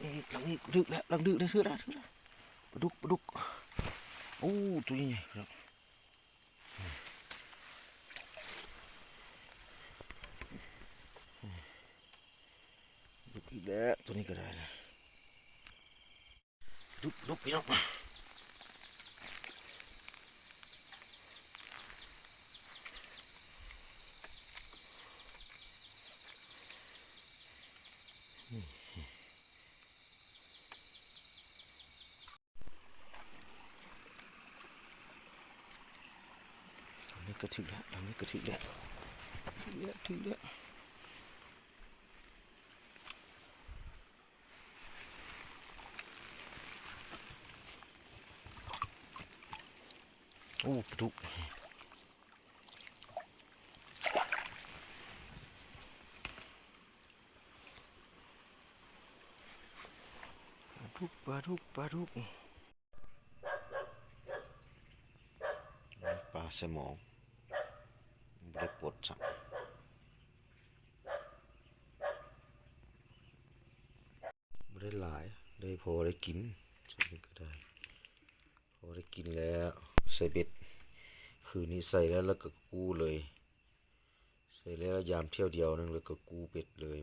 ນີ້ ຫຼັງນີ້ ຖືກແລ້ວ ຫຼັງຖືກແລ້ວ ຖືກແລ້ວ ຖືກແລ້ວ ປາດຸກ ປາດຸກ ໂອ້ ຕົວໃຫຍ່ໆ ພີ່ນ້ອງ ດຸກອີກແລ້ວ ຕົວນີ້ກໍໄດ້ນະ ດຸກ ດຸກ ພີ່ນ້ອງ ນີ້ກໍຖືກແລ້ວ ອັນນີ້ກໍຖືກແລ້ວ ຖືກແລ້ວ ຖືກແລ້ວ ໂອ້ ປາດຸກ ປາດຸກ ປາດຸກ ປາດຸກ ປາສະໝອງ ບໍ່ໄດ້ປົດຊ້ຳ ບໍ່ໄດ້ຫຼາຍ ໄດ້ພໍໄດ້ກິນ ສ່ຳນີ້ກໍໄດ້ ພໍໄດ້ກິນແລ້ວ ໃສ່ເບັດ ຄືນນີ້ໃສ່ແລ້ວ ແລ້ວກໍກູ້ເລີຍ ໃສ່ແລ້ວຍາມຖ້ຽວດຽວໜຶ່ງ ແລ້ວກໍກູ້ເບັດເລີຍ